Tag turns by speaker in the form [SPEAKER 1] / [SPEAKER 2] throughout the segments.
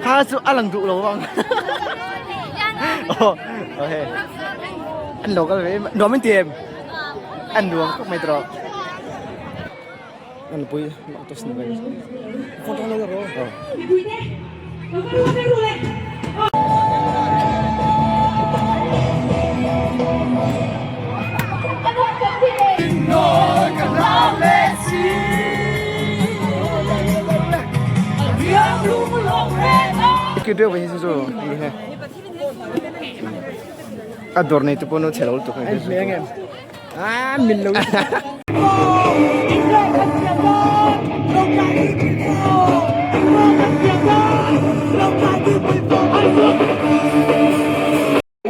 [SPEAKER 1] Kha chu a lang duh lo ang. Oh, okay. An lo kal ve nuam in ti em? An nuam khawp mai tawh. An pui mak to sin vai. Photo lo ro. Oh. A dawr nei tu pawh no chhe lo lutuk hei a min lo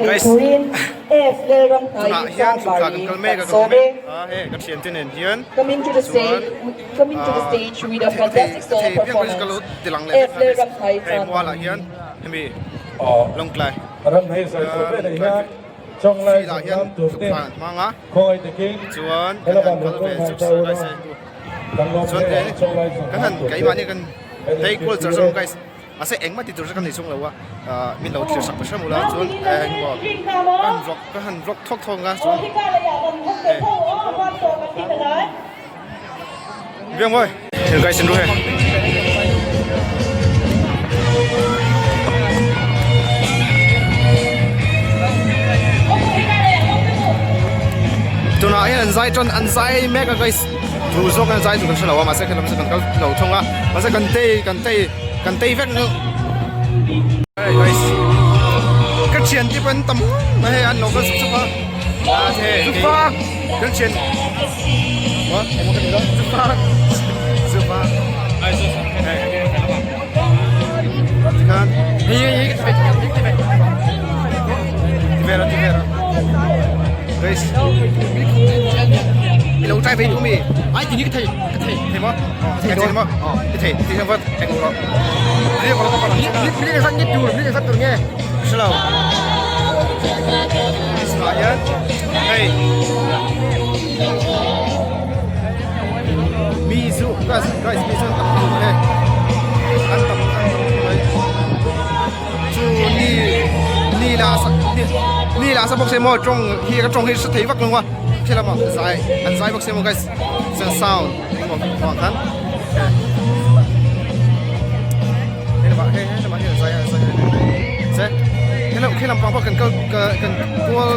[SPEAKER 1] Guys tunah hian thutthla kan kal mek a kan mek a hei ka thiante nen hian chuan ah thei thei piang pawh ka lo ti lang leh vek a guys hei mual ah hian hemi lawngtlai field ah hian thutthla an hmang a chuan kan han kal ve chuk se guys hei chuan kan han keimahni kan tei kual char char guys. Mahse engmah ti tur chu ka nei chung lo a, ahh min lo thlir sak ta hram ula chuan engmaw ka han vlog ka han vlog thawk thawk ang a chuan hei Biangmawi thil kai sin ru hei. Tunah hian an zai tan an zai mek a guys tu zawk an zai chu kan hre lo a mahse khi lam chu kan kal lo thung a mahse kan tei kan tei. Kan tei vek nu. Hey guys. Ka thian te pan tam mai hei an lo kal sup sup a. A the Zupa. Kan thian. Wa emo ka ni lo. Zupa. Zupa. Ai so so. Hey. Tikhan. Hei hei hei ka ti ve. Ti ve ti ve. Guys. I lo try ve tu mi. Ai ti ni ka thei. Ka thei. Thei mo. Thei thei mo. Thei thei thei vat eng ro. Ni ko ko ni ni ni san ni tur ni san tur nge. Slo. Isma yan. Hey. Mi zu guys guys mi zu tam tu he. An tam an tam mai. Chu ni ni la sa ni la sa bok se mo trong hi ka trong hi sa thei vak lo wa. Khela ma zai an zai bok se mo guys. Chuan sound engemaw vang khan hei lamah hei hei lamah hian an zai a an zai a se helam khi lampang pawh kan kal kan kual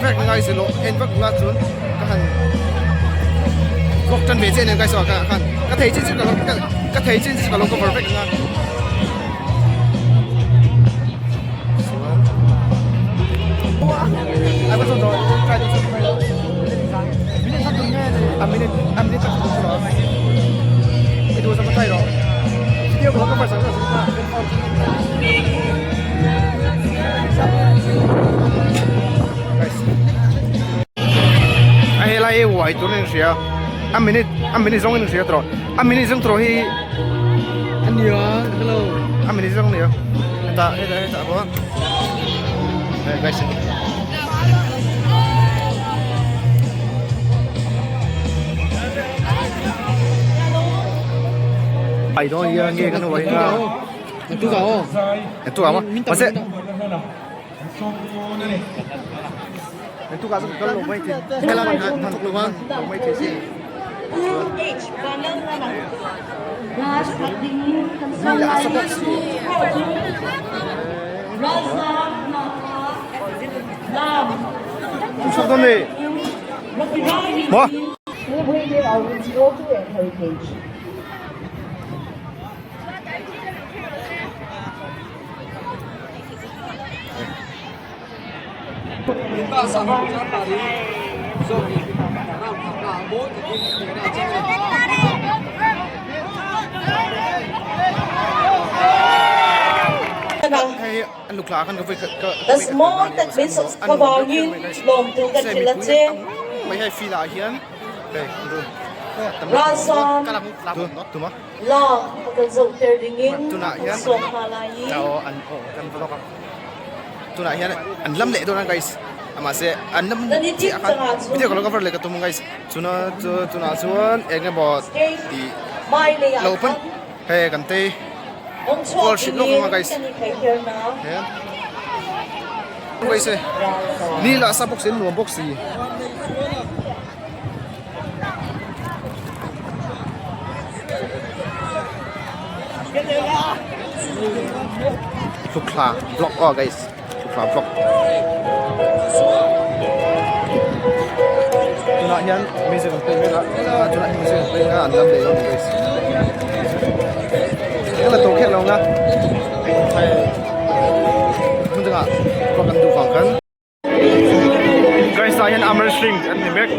[SPEAKER 1] vek ngai zir loh en vak la chuan ka han vlog tan ve chiah nen guys aw ka khan ka thei chin chu ka lo ka thei chin chu ka lo cover vek anga chuan ai pa chuan try A minute a minute tak chu lo i duh zawk try rawh video ka cover sak sak guys a helai hi uai tur in hria a minute a minute zawng in hria tawh a minute zawng tawh hi
[SPEAKER 2] ania hello
[SPEAKER 1] a minute zawng nia heta heta heta pawh hey guys Ai đó nghe cái nó vậy ha.
[SPEAKER 2] Tu gạo.
[SPEAKER 1] Tu gạo mà. Mà sẽ. Tu gạo cái lồng mấy thì cái là thằng thằng lồng á, lồng mấy thì gì. Chhuak dawn ni. Maw? Hei an lukla khan ka voi khat ka
[SPEAKER 3] The small that means kawangin lawmtu kan thil a che.
[SPEAKER 1] Mai hei fila hian hei
[SPEAKER 3] Ralsam
[SPEAKER 1] tuma
[SPEAKER 3] lak kan zohter dingin
[SPEAKER 1] tunah hian
[SPEAKER 3] sawm hna lai i
[SPEAKER 1] an kan vlog a tunah hian an lam leh dawn a guys mahse an lam chiah khan video ka lo cover leh ka tum guys chuna chu tunah chuan eng emaw tih lo pawn hei kan tei. Call hrilh lawk ang a guys he guys e ni lah sa bawk si an nuam bawk si. Thutthla vlog aw guys thutthla vlog tunah hian music an play mek a tunah hian music an play mek a an lam leh dawn a ni guys ka la tawh kher lo ang a hei hmun dangah vlog an duh vang khan. Guys tah hian arm wrestling an ni mek.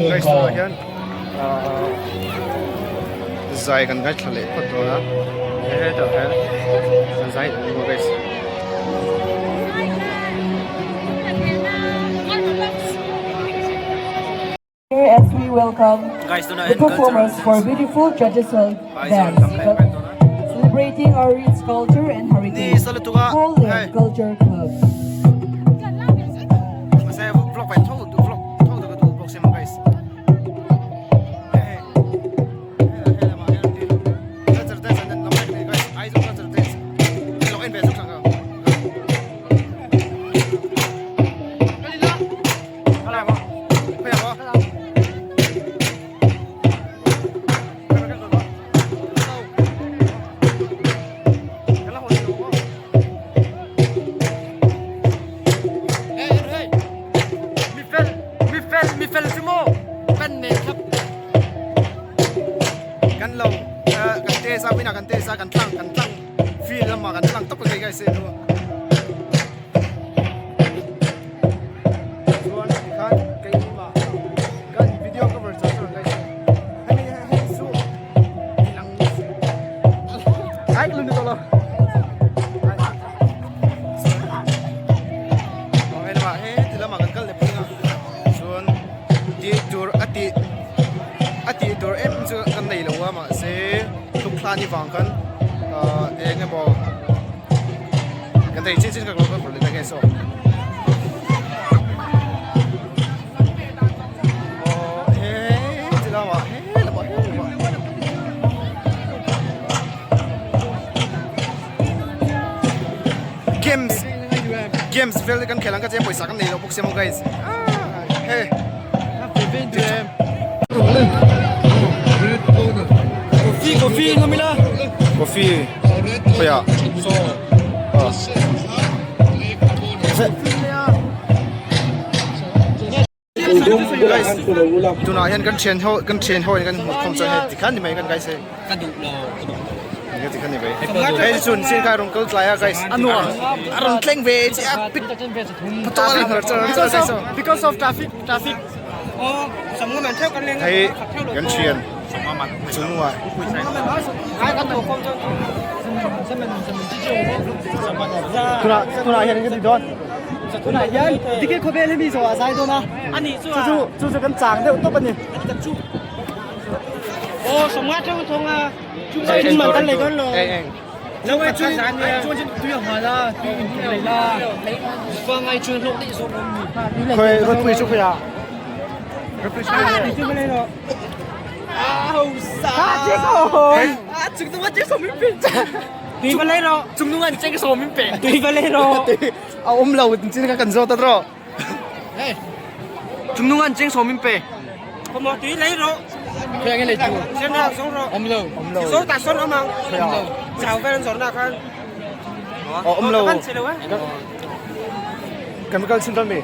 [SPEAKER 1] Guys tunah hian zai kan ngaithla leh phawt dawn a hetah hian an zai an ni guys.
[SPEAKER 4] As we welcome the performers for beautiful traditional dance celebrating our rich culture and heritage, Poland Culture Club.
[SPEAKER 1] Kan lo kan test a winah kan test a kan tlang kan tlang field lamah kan tlang tawp a kei guys chuan tikhan keimah kan video cover chah chuan guys hemi hei chu tilang ai lun ni tawh lo hei lamah he ti lamah kan kal leh phung a chuan tih tur a tih a tih tur em chu kan nei lo a mahse thupthla ni vang khan ah eng emaw kan thei chin chin ka lo ka hmu leh ta nge saw aw he ti lamah he lamah he lamah. Games games vel kan khel ang ka che pawisa kan nei lo bawk sia maw guys he
[SPEAKER 2] Coffee coffee ngamila
[SPEAKER 1] coffee khoya guys tunah hian kan thian ho kan thian ho in kan hmuh khawm chuan hei tikhan ni mai kan guys hei
[SPEAKER 2] ka duh lo
[SPEAKER 1] ka tikhan ni mai hei chun sin kai rawn kal tlai a guys a nuam a rawn tleng ve che a pit
[SPEAKER 2] because of because of traffic traffic
[SPEAKER 1] hei kan thian chungah tunah tunah hian kan ti dawn
[SPEAKER 2] tunah hian dike khawvel hi mi zawh a zai dawn a ani chu chu chu chu kan chang deuh tawp ani aw sawmnga theuh thawng a chung man kan lei dawn lo lo ai chu chuan chu tui a hal a tui in tui lei la fangai chuan hlawk daih zawk awm ni
[SPEAKER 1] khoi rotpui chu khoia rotpui chu
[SPEAKER 2] khoia
[SPEAKER 1] A awm lo chin kha kan zawt a tawh.
[SPEAKER 2] Chungnungan cheng sawm in pe.
[SPEAKER 1] Aw awm lo. Kan kal chin tan mi.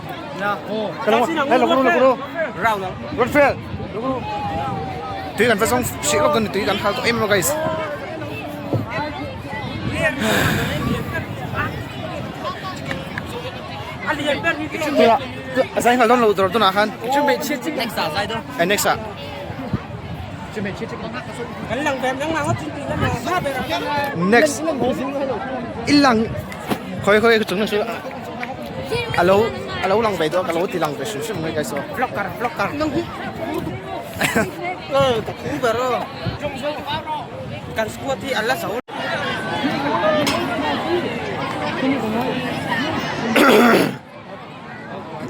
[SPEAKER 1] Kan hei lo ru lo ru. Run fel. Tui kan va zawng hrih lawk dawn ni tui kan hal tawh em em a guys. Tunah a zai nghal dawn lo dawr tunah khan. Eh next ah. Next. I lang. Khawi khawi ka chung na chu. Alo. a lo lang ve duh a ka lo ti lang ve hrim hrim mai guys aw.
[SPEAKER 2] Vlogger vlogger. Ka phu ber aw. Kan squad hi an la zo.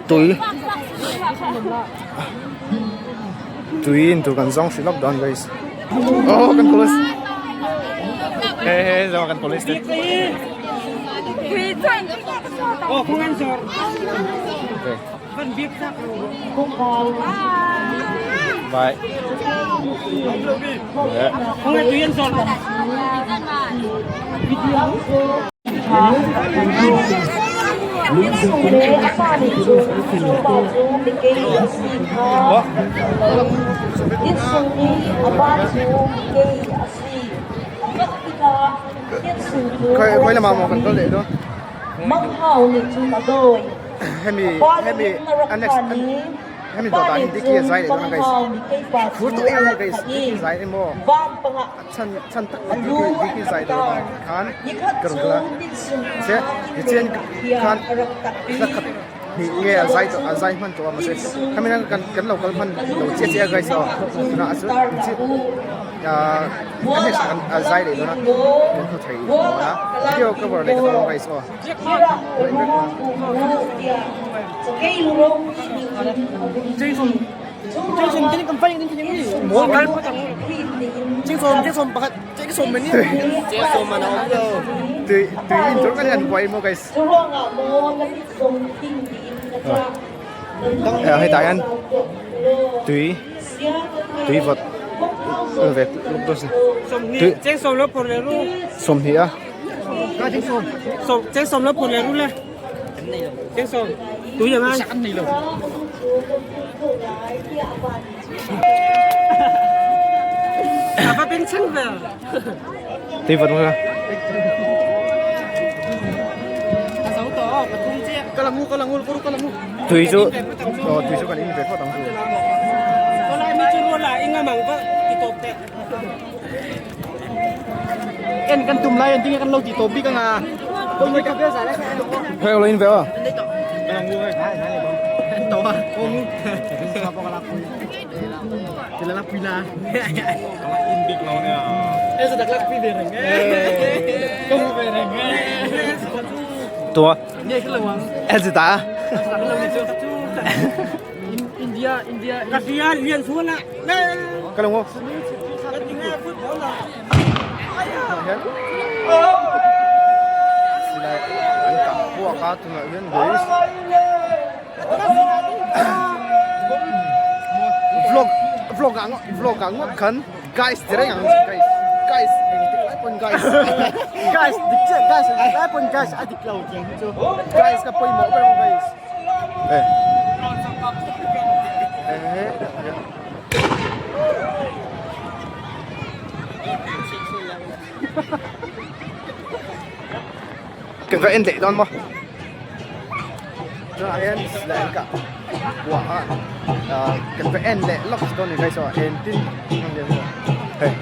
[SPEAKER 1] Tui tui in tur kan zawng hrilh lawk dawn guys oh kan police he he zawng kan police te okay bye yeah. Khawi lamah maw kan kal leh dawn? Hemi hemi annex hemi dawtah hian Diki a zai leh dawn a guys. Phur tawh em a guys Diki zai emaw chhan chhan tak tak Diki Diki zai dawn ah khan ka rawn kal a. Mahse tichuan khan hla khat hnih nge a zai tawh a zai hman tawh a mahse khami hian kan kan lo kal hman lo chiah chiah a guys aw tunah a chu ahh annex ah a zai leh dawn a kan hmu thei dawn a video cover leh ka tum a guys aw. Tui tui in tur kan han buai maw guys. Hetah hian tui tui vawt ve tui 20 a. Tui vawt bawk a. Tui chu aw tui chu kan in ve phawt ang chu.
[SPEAKER 2] En kan tum lai an tinge kan lo ti tawp bik anga.
[SPEAKER 1] Hei lo in ve aw. Tua. Elzita. Ka lo ngo. Silai an kah puak a tunah hian guys vlog vlog ah vlog ah ngawt khan guys ti reng ang guys guys engtik lai pawn guys
[SPEAKER 2] Guys dik chiah guys engtik lai pawn guys a dik lo tiang hi chu
[SPEAKER 1] guys ka pawimawh ber ang guys eh eh Kan va en leh dawn maw? Tunah hian silai an kah buah a ah kan va en leh lawk dawn ni guys aw engtin hei.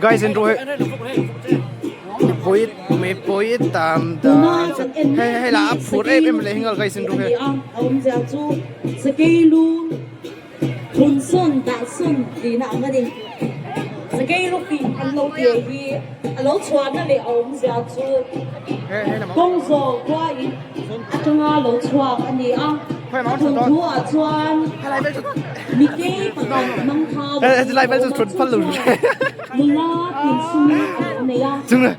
[SPEAKER 1] Guys in ro mipui mipui tam dan hei hei lah a phur em em leh hingal guys in ro hei.
[SPEAKER 3] Thun sawn dah sawn tihna ang a ni. Sakei lupin an lo tir hi a lo chhuahna leh a awmzia chu kawng zawh khuain atanga lo chhuak a ni a. A thawnthu ah chuan mikei pakhat mangthau nula Tinsumi a lo nei a.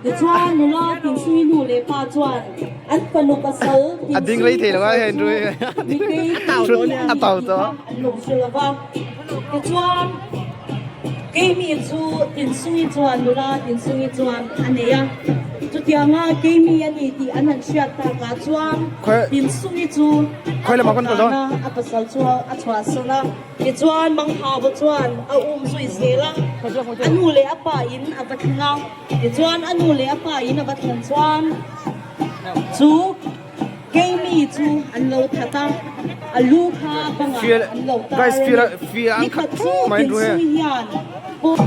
[SPEAKER 3] Tichuan nula Tinsumi nu leh pa chuan An fanu pasal
[SPEAKER 1] A ding rei thei lo a hei Andrew hi. A tau tawh.
[SPEAKER 3] An lo hre lo va. Tichuan keimi chu Tinsungi chuan nula Tinsungi chuan a nei a. Chutianga keimi a ni tih an han hriat takah chuan Tinsungi chu a dawhkana a pasal chu a chhuahsan a. Tichuan Manghava chuan a um zui zel a, a nu leh a pa in a va thleng a. Tichuan a nu leh a pa in a va thlen chuan chu keimi chu an lo that a, a lu kha bangah an lo tar a ni. Nikhat chu Tinsungi hian pawh.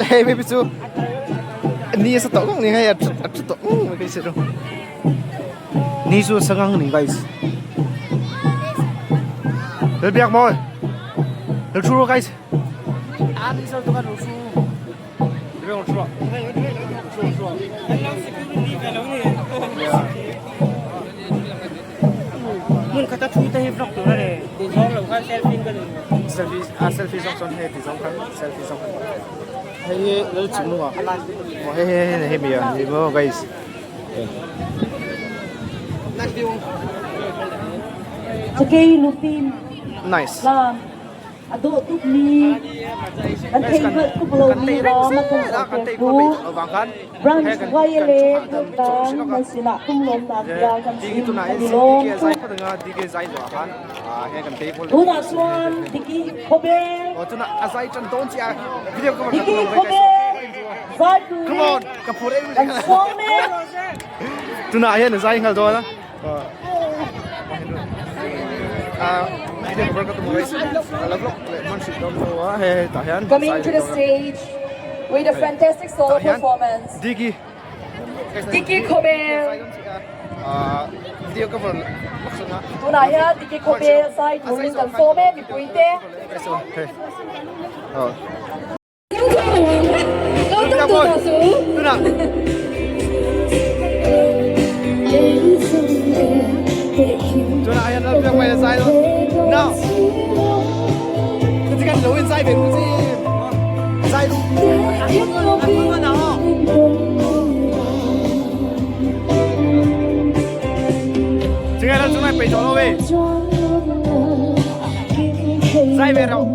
[SPEAKER 1] Hei baby chu ni sa tawh ngang ni hei a thu tawh ngang mai kai se ni chu sa ngang ni guys Lal biak mawi Lal thu guys
[SPEAKER 2] A ni sa tu kan thu Hmun khata thu te hi vlog tur a ni. Ti zawng lo khan selfie in ka nei.
[SPEAKER 1] Selfie a selfie zawng chuan hei ti zawng khan selfie zawng khan hei hi lal chung nunga aw hei hei hei hei mi a ni maw guys
[SPEAKER 3] Chakei lupin
[SPEAKER 1] nice
[SPEAKER 3] lam A dawh tukmi, kan theih hngalh tuk lomi ram a kan zohter tu Branch Hruaia le Phundang nan sinah punglawmnak bia kan chim kan i lawm tuk. Tunah cun Diki Khawbel, Diki Khawbel zai turin kan sawm e.
[SPEAKER 1] Tunah hian zai nghal dawn a.
[SPEAKER 4] Coming to the stage with a fantastic solo performance, Diki Khawbel. Tunah hian Diki Khawbel zai turin kan sawm e mipuite.
[SPEAKER 1] Zai ve rawh.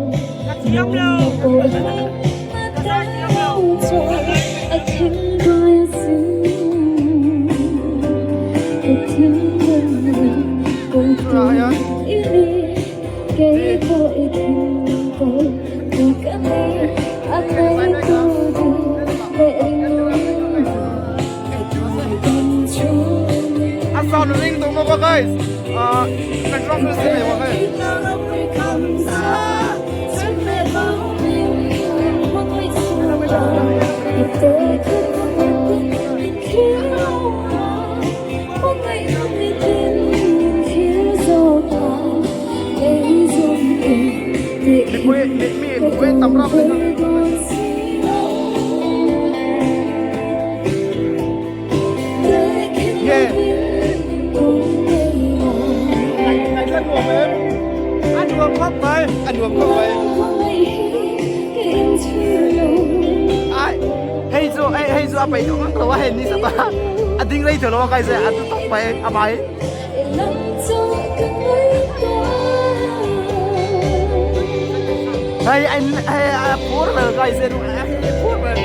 [SPEAKER 1] A sound ring tung mo guys. Ah, kan drop na si wa guys. Mipui mi mipui tam ram le. Yeah. Anh nuam em. Anh nuam khóc mai. Anh nuam khóc mai. Ai hei chu hei hei chu a pai tawh ngang lo a hei ni sa ta. A ding rei tawh lo a kai se a tu tawp mai a bai. Hei anh hei a phur ber kai se nu a phur ber.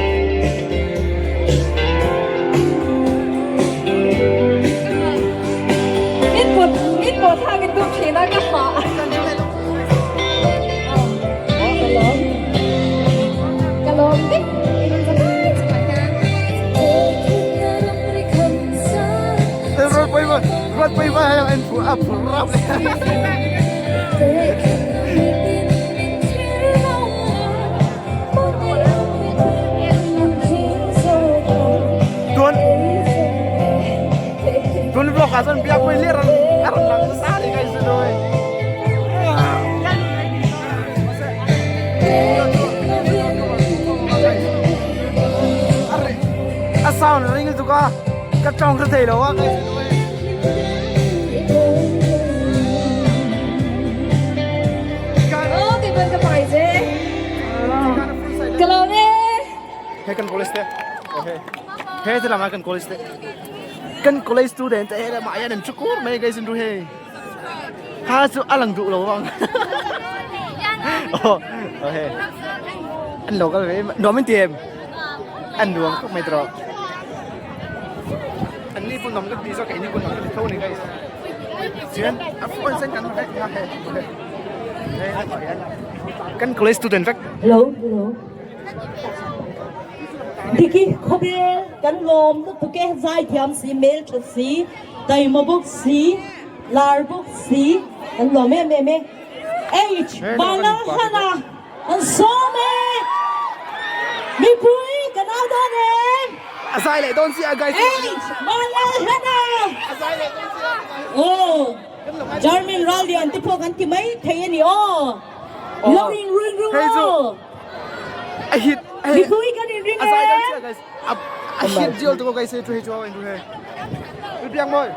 [SPEAKER 4] Mit pawt thang in tum thin a ka hah. Ka lawm vek.
[SPEAKER 1] Ruat pui va hei an a phur rap le. Tuan tuan vlog ah cun biak pui lir a ran lang nasa ni kai si doi. A sound ring tu ka ka tong ka thei lo a kai si doi.
[SPEAKER 4] Oh, kei ban ka pai je. Ka lawm e.
[SPEAKER 1] He kan college te. He te lama kan college te. Kan college student te he ma yan an chukur mai guys in ru he. Ha chu alang du lo wang. Oh, oh he. An lo kal ve nuam in ti em? An nuam khawp mai tawh. An ni pawh nuam ka ti zawk keini pawh nuam ka ti tho a ni guys. Chuan a phone sen kan vek kha hei kan college student vek.
[SPEAKER 3] Hello hello. Diki khawvel kan lawm lutuk e zaithiam si hmeltha si taima bawk si lar bawk si kan lawm em em e. H Balahlana an sawm e. Mipui kan au dawn em?
[SPEAKER 1] A zai leh dawn chiah guys.
[SPEAKER 3] H Balahlana.
[SPEAKER 1] A zai leh dawn chiah.
[SPEAKER 3] Aw German Rallian te pawh kan ti mai thei a ni aw. Lo in ring ru aw.
[SPEAKER 1] A hit.
[SPEAKER 3] Mipui kan in ring
[SPEAKER 1] A zai dawn
[SPEAKER 3] em?
[SPEAKER 1] chiah guys. A a hit diol tu guys hei tu hei chu in ru hei. Piang mawi.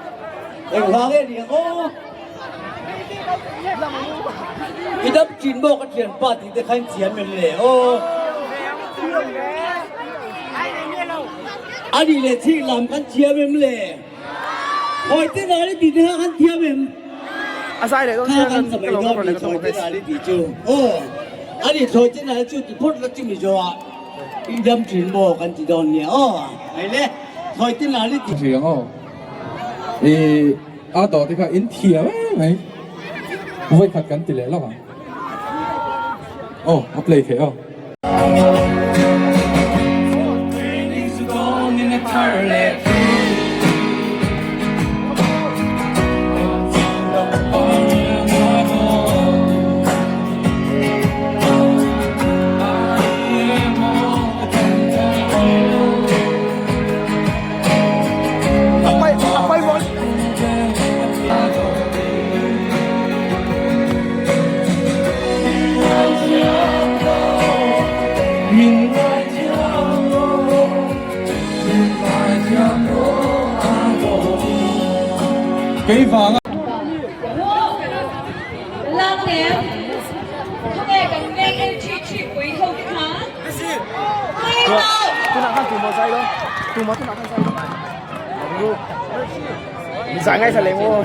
[SPEAKER 5] Eng hla nge ni ang aw? I dam chin maw ka thianpa tih te kha in thiam em le aw? A nih leh chhing lam kan thiam em le? Hawi te nal i tih te kha kan thiam em? Kha kan sa mai dawn mi thawi te nal i tih chu aw. A nih thawi te nal chu ti phawt la chu mi zawh ah i dam chin maw kan ti dawn nia aw. Hei le thawi te nal i tih.
[SPEAKER 6] Hria ang aw. I a dawh te kha in thiam em mai. Vawi khat kan ti leh lawk ang. Aw a play theih aw.
[SPEAKER 1] Zai ngay sa leng mo.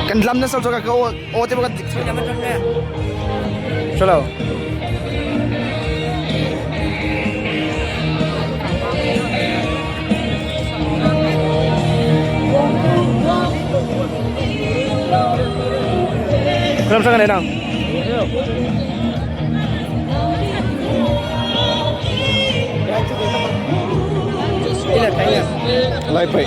[SPEAKER 1] Kan lam na sal ka ka o te ba Chalo. Ram sang này nào. Lai pai.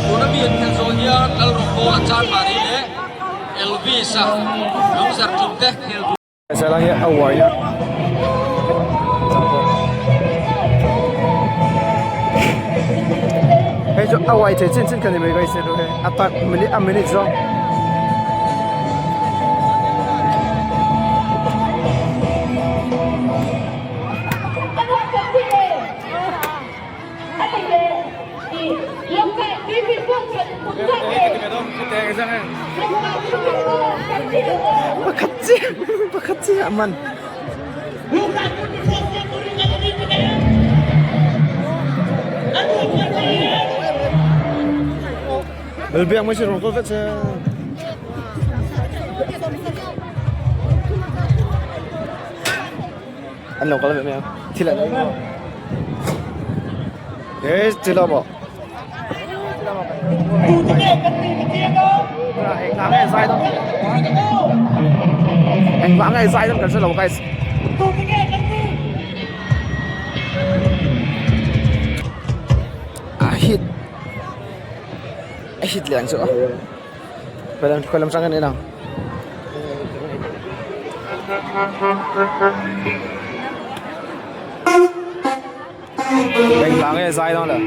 [SPEAKER 7] Tuna mi an khelh zawh hian Lalrawngbawl a Chanmari leh Elvis-a lungzar tum te khel tur.
[SPEAKER 1] Sela hi a uai a. Hei chu a uai thei chin chin ka ni mai ka hriat hei a tak minute a minute zawng. Pakhat chiah pakhat chiah a man. Biak mai si rong ko vet che. An lo kal ve mai ang thil an ei maw he thil a maw engvang nge zai dawn kan hre lo guys a hit a hit leh ang chu a khawi lam atang nge an en ang. Engvang nge zai dawn le?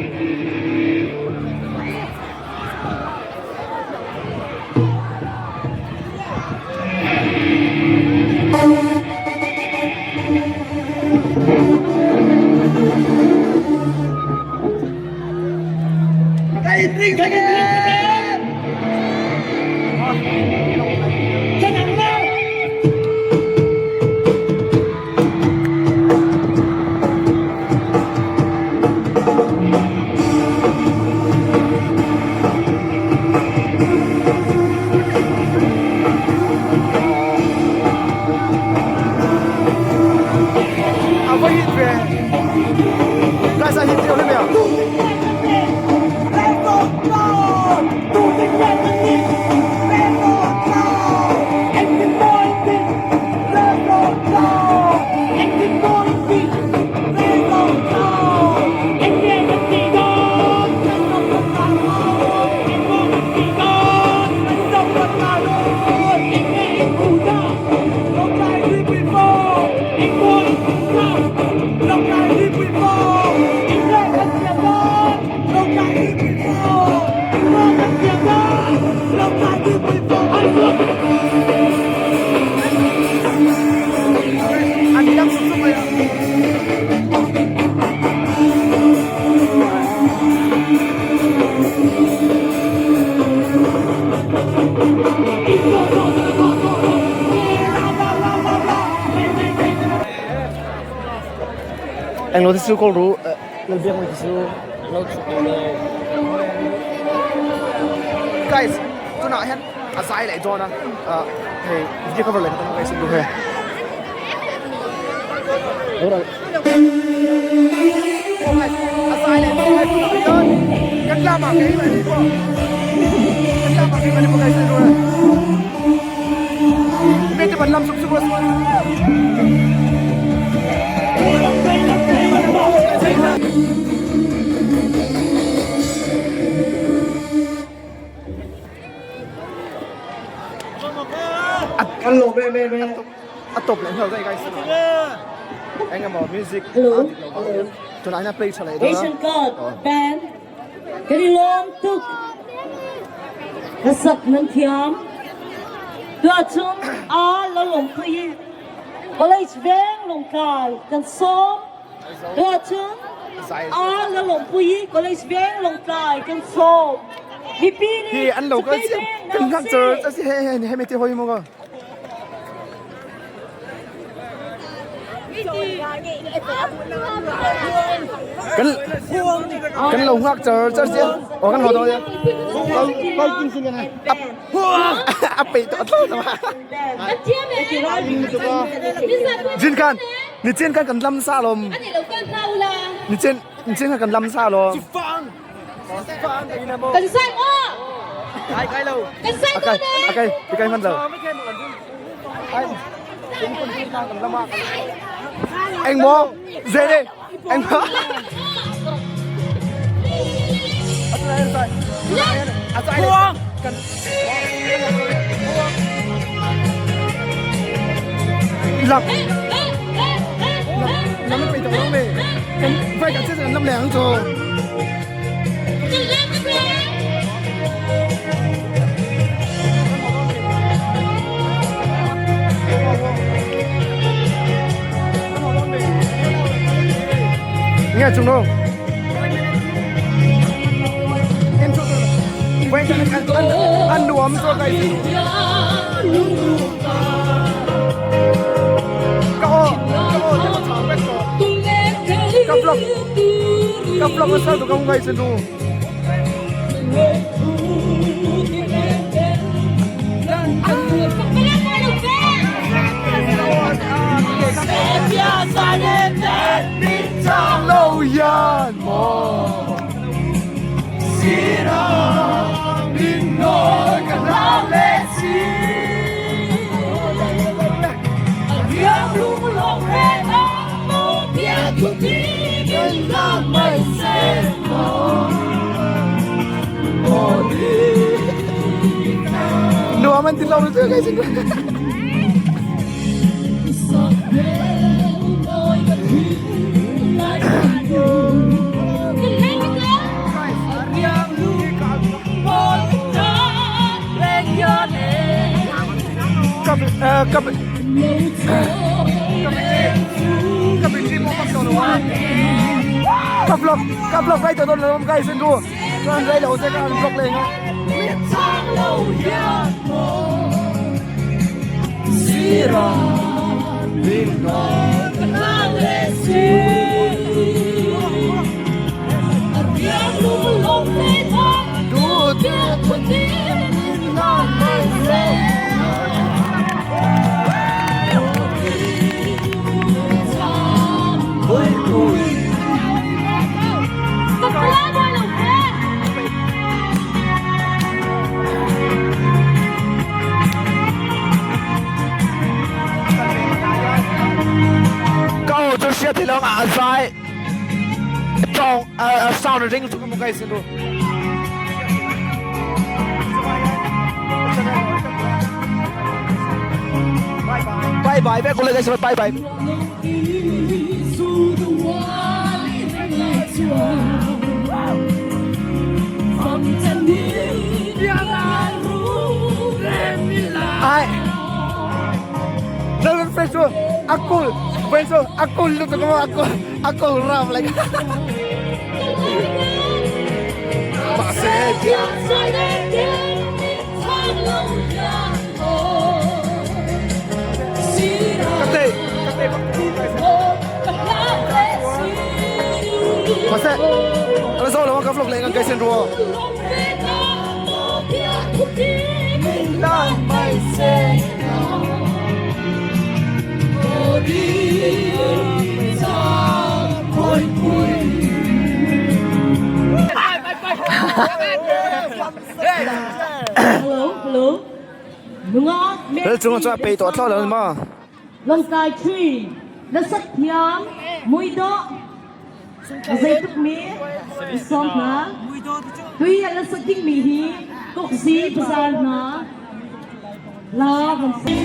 [SPEAKER 1] A va hit ve. Guys, a hit reuh hle mai a. Englo te chu kawl ru Lalbiak mai te chu lo chhuk lo. Guys, tunah hian a zai leh dawn a, hei video cover leh ka tum a guys he. A zai leh dawn a tunah hian kan lamah kei mai ni pawh kan lamah kei mai ni pawh guys Mete ban lam sup sup
[SPEAKER 5] Kan lawm em em e.
[SPEAKER 1] A tawp leh nghal daih guys. Eng emaw music
[SPEAKER 3] Hello.
[SPEAKER 1] a dik lo vang hian tunah hian a play tha leh dawn a.
[SPEAKER 3] Asian Card Band kan i lawm tuk. Hlasak nan thiam. Tuahcun aa lo lawmpui i College veng Lawngtlai kan sawm. Tuahcun aa lo lawmpui i College veng Lawngtlai kan sawm. Mipi nih
[SPEAKER 1] Hi an lo kal
[SPEAKER 3] cakei
[SPEAKER 1] chiam
[SPEAKER 3] veng
[SPEAKER 1] kan
[SPEAKER 3] hna
[SPEAKER 1] ngak char
[SPEAKER 3] usih.
[SPEAKER 1] a si he he he mi te hoi mu ka. Kan kan lo ngak char char sia. O kan ho dawn sia. A peih tawh thlawt a. Jin khan ni chen khan kan lam sa lawm. Ni chen ni chen khan kan lam sa lawm.
[SPEAKER 3] Kan sai maw? Kan sai
[SPEAKER 1] Akai
[SPEAKER 3] dawn e.
[SPEAKER 1] akai akai hman lo. Eng maw? Zere eng maw? Lam lam pe tawh lo me. Kan vai kan che kan lam leh ang chu. Nghe chúng đâu? Ăn đồ ấm cho cái gì? Cậu, cậu, cậu, cậu, Ka vlog nasa tu kamu guys nu. Nuam an ti lo lu guys. Ka Ka vlog, ka vlog right dawn lo guys nu. Chuan rei lo te ka han vlog leh ang a. Ka aw chu hriat theih lo a zai tawng a sound a ring chu ka hmu guys in ru. Bye bye vek ule guys bye bye. Ai. Lalun friends chu akul friends chu akul lu chu akul akul ram like. Mahse Ka tei ka tei bak Mahse ala zo lo ka vlog leh ngan kai sen ruo.
[SPEAKER 3] Hello, hello.
[SPEAKER 1] Lal chunga chuan a pei tawh thlawh lo ni maw?
[SPEAKER 3] Lawngtlai Tree na sak thiam muidawh a zei tukmi i sawm hna. Tui a la sak dingmi hi Tukzi bazaar hna la van si.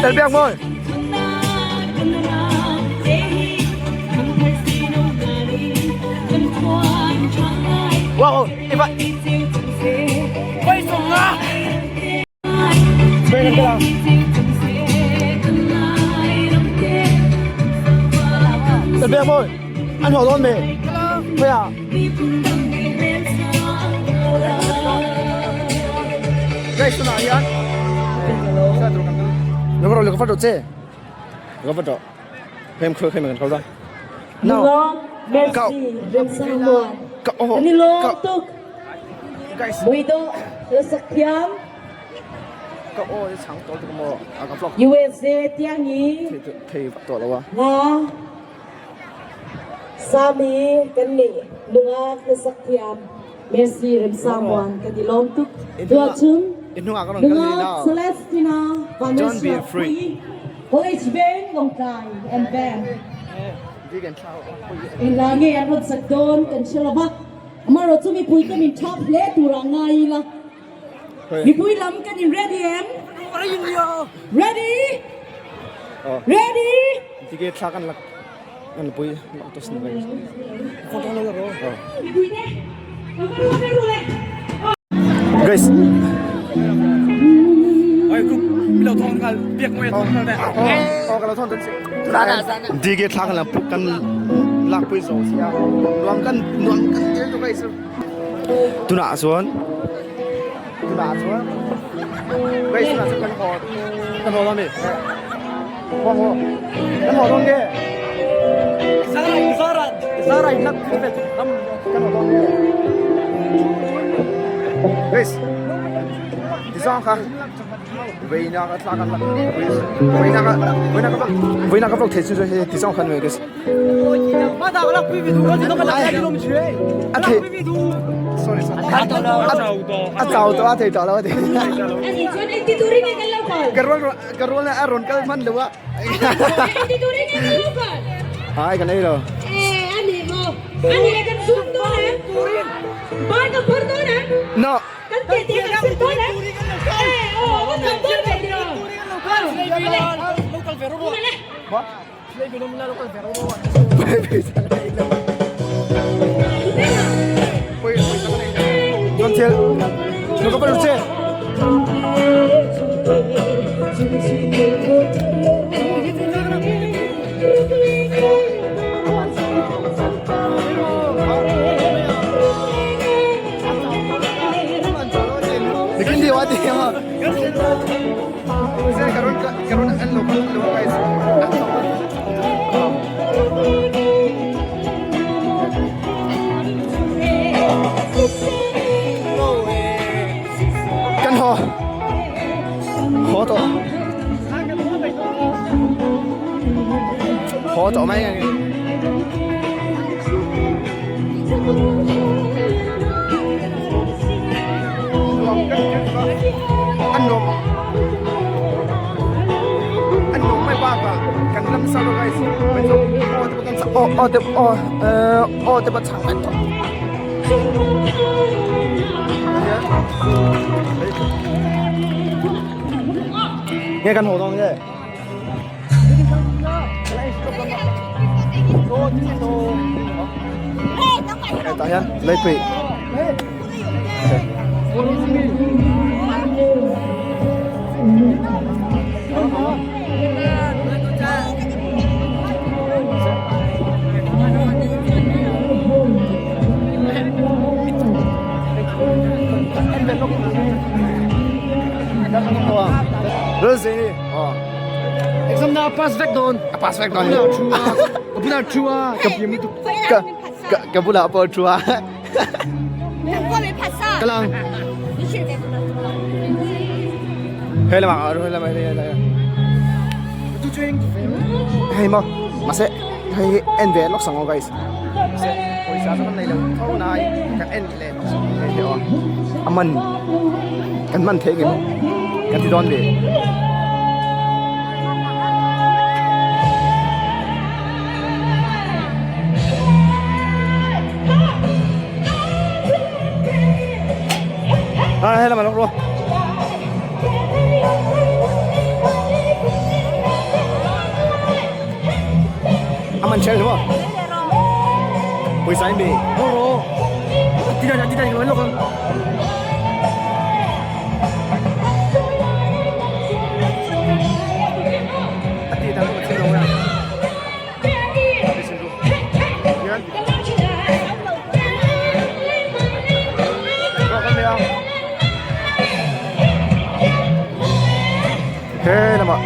[SPEAKER 1] Tel biak mawi. Wow, iba. Tel biak mawi. An ho dawn me. Khoya. Guys, tunah hian Lukro lukro photo che. Lukro photo. Hem khoi khoi man khau da.
[SPEAKER 3] No. Merci, Remsangmuan.
[SPEAKER 1] Ka oh.
[SPEAKER 3] Ani lawm tuk.
[SPEAKER 1] Guys.
[SPEAKER 3] Muido lasakhiam.
[SPEAKER 1] Ka oh ni chang tol tuk mo. A ka vlog.
[SPEAKER 3] USA tiang i.
[SPEAKER 1] Thei to lo wa.
[SPEAKER 3] Nga Sami kan nih nungak lasakhiam. Merci Remsangmuan kan i lawm tuk. Tuahcun nungak Celestina
[SPEAKER 1] Don't be
[SPEAKER 3] Vanessa
[SPEAKER 1] afraid.
[SPEAKER 3] Pui College Band Lawngtlai and Band. Engla nge an rawn sak dawn kan hre lo va, amaherawhchu chu mipui te min thap hle tur ah ngai ila. Mipui lam kan in ready em? Ready? Ready? Mipui te, kan va rual ve ru le.
[SPEAKER 1] Guys. DK thla kan kan lakpui zo sia nuam kan nuam kan tir tu guys tunah chuan tunah chuan guys tunah chuan kan haw kan haw dawn mi haw haw kan haw dawn nge kan haw dawn nge guys tizawng kha Vawiina ka thla kan lak vawiina ka vawiina ka vawiina ka vlog thei chu hei ti zawng khan mai guys a thei sorry sorry a chau tawh a thei tawh lo a ti ka rual ka rual a rawn kal hman lo a ai kan ei lo no Chuan thil ka pa che. Nikin di wa ti ma. Se karun karun an lo kan lo guys. Kan ho. Ho to. Ho to mai nge. An nuam an nuam mai bakah kan lam sa lo guys mai chu aw te pawh kan aw aw te aw eh aw te pawh chhang mai tawh nge kan haw dawn nge. Tah hian leipui
[SPEAKER 2] Exam na pass vek dawn.
[SPEAKER 1] A pass vek dawn.
[SPEAKER 2] Ka bulah thu a. Ka
[SPEAKER 1] Ka ka ka bulah pawh thu a. Ka lang. Hei lamah hei lamah hei lamah. Hei maw mahse hei hi en ve lawk sang aw guys. Mahse pawisa chu kan nei lo tho nai kan en leh lawk sang hei hi aw. A man kan man thei ngei maw kan ti dawn ve. À, hay là mà lóc luôn. À, mình chơi đúng không? Buổi sáng bị.
[SPEAKER 2] Ti dan ti dan lok ang.
[SPEAKER 1] Ti dan lok ang. He lama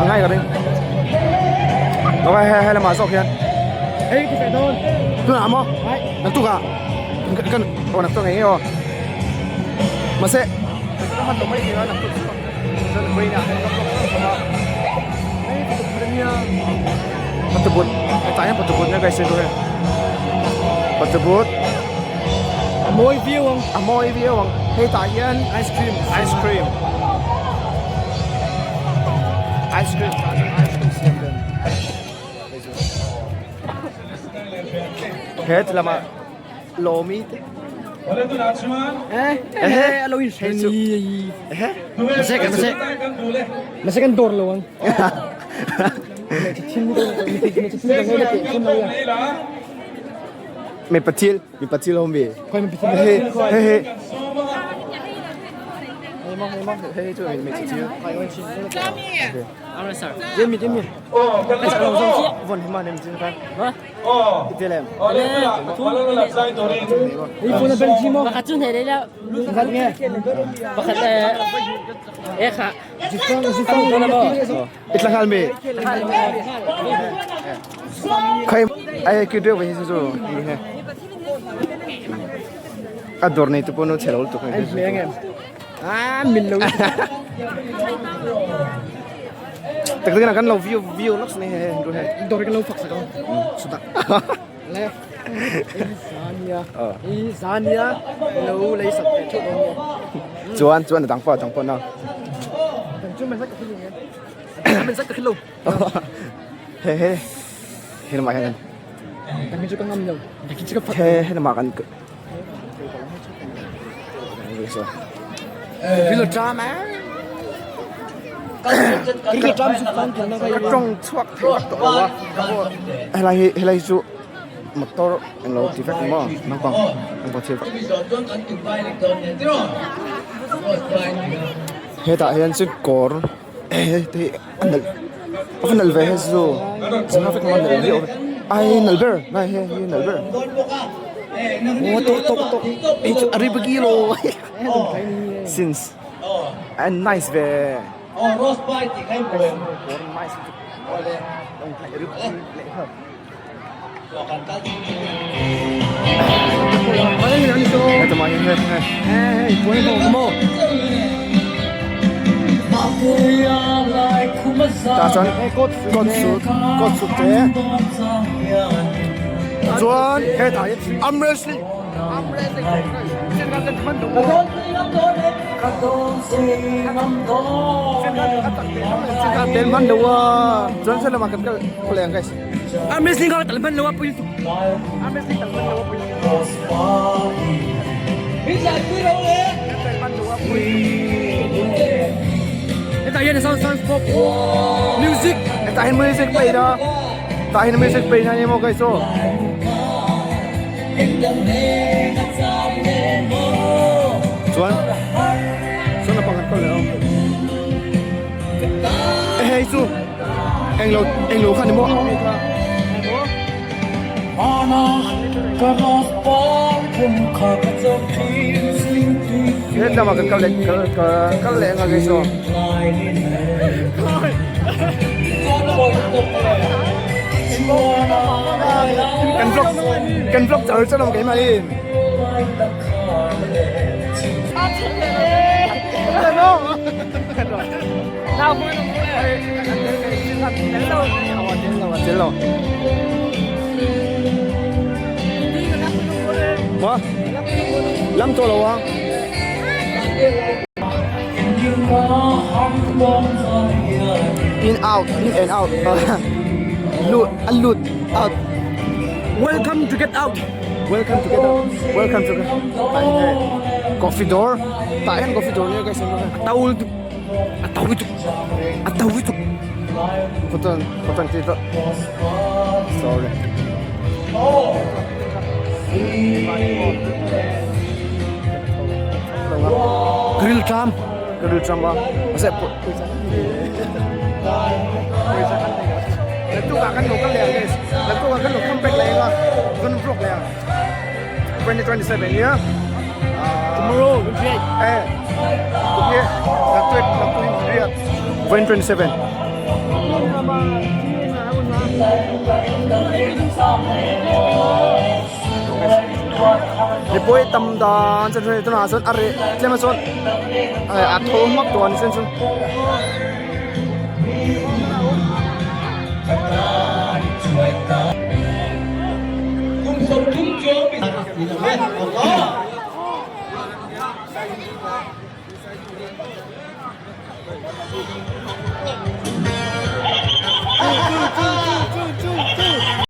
[SPEAKER 1] A ngai ka ring. Ok he he lama zawk hian.
[SPEAKER 2] Hei ti feh dawn.
[SPEAKER 1] Tunah maw? Naktuk ah kan kan aw naktuk ngei ngei aw. Mahse ka hman lo mai thei a naktuk chu chuan vawiin ah hian ka vlog hrang hrang a.
[SPEAKER 2] Hei patuput ania.
[SPEAKER 1] Patuput hetah hian patuput nia guys hei chu hei. Patuput.
[SPEAKER 2] A mawi viau ang.
[SPEAKER 1] A mawi viau ang. Hei tah hian
[SPEAKER 2] ice cream
[SPEAKER 1] ice cream ice cream tah chuan ice cream siam vel hei chu he ti lamah lawmi te
[SPEAKER 2] eh eh a lo in
[SPEAKER 1] hei chu ehe
[SPEAKER 2] mase kan mase mase kan dawr lo ang
[SPEAKER 1] Mipa thil mipa thil a awm ve hei hei hei hei chu hmeichhe thil I tla nghal mi. Khai ai ki deuh hi chu ni he. A dawr nei tu pawh no chhe lo lutuk hei chu.
[SPEAKER 2] A min lo.
[SPEAKER 1] Tak tak kan lo view view lok ni he ru he.
[SPEAKER 2] Dawr kan lo fak sak ang. Sutak. Le. Zania. I zania lo lei sak ve theuh dawn nia.
[SPEAKER 1] Chuan chuan a dang pawh a dang pawh na.
[SPEAKER 2] Dang chu man zat ka khilo nge. Man zat ka khilo.
[SPEAKER 1] He he he lamah hian kan.
[SPEAKER 2] Dang hi chu ka ngam lo. Dang hi chu ka fak.
[SPEAKER 1] He he lamah kan. Rilo tram a.
[SPEAKER 2] Rilo tram chu fan thil na
[SPEAKER 1] Ka tawng chhuak thei vak tawh lo a. Helai hi helai hi chu. Motor englo ti vek maw naupang naupang thil hetah hian chu kawr hei a nalh a va nalh ve hei chu zanga vek maw a nalh viau a hei nalh ber nai hei hi nalh ber aw tawk tawk tawk hei chu a ri bagi lo since a nice ve kawr nice lutuk Tah chuan coat suit coat suit te chuan hetah hian arm wrestling arm wrestling tel hman lo a chuan saw lamah kan kal khawleh ang guys.
[SPEAKER 2] Arm wrestling kha tal hman lo a pui lutuk.
[SPEAKER 1] Arm wrestling tal hman lo a pui lutuk. Tal hman lo a pui lutuk.
[SPEAKER 2] Hetah hian sound sound pop music.
[SPEAKER 1] Hetah hian music play na. Tah hian music play na ni maw guys aw. Chuan chuan lampang kan kal leh aw. Hei chu. Englo englo kha ni maw ang kha. He tlama kan kal leh kal kal leh anga guys aw. Kan vlog kan vlog char char ang keimah in. Lam tawh lo a. In out, in and out. Lut, an lut, out.
[SPEAKER 2] Welcome to get out.
[SPEAKER 1] Welcome to get out. Welcome to get out. Coffee door. Tah hian coffee door nia guys.
[SPEAKER 2] Tawul A to lutuk a to lutuk
[SPEAKER 1] Cotton cotton tih tawh sorry
[SPEAKER 2] Grill tram
[SPEAKER 1] grill tram a mahse naktuk ah kan lo kal leh ang guys naktuk ah kan lo come back leh ang a kan vlog leh ang. 2027 nia
[SPEAKER 2] tomorrow 28
[SPEAKER 1] eh okay naktuk 2027 Mipui tam dan chuan hei tunah chuan a reh tlem a chuan a tho hmak tawh a ni chuan chuan.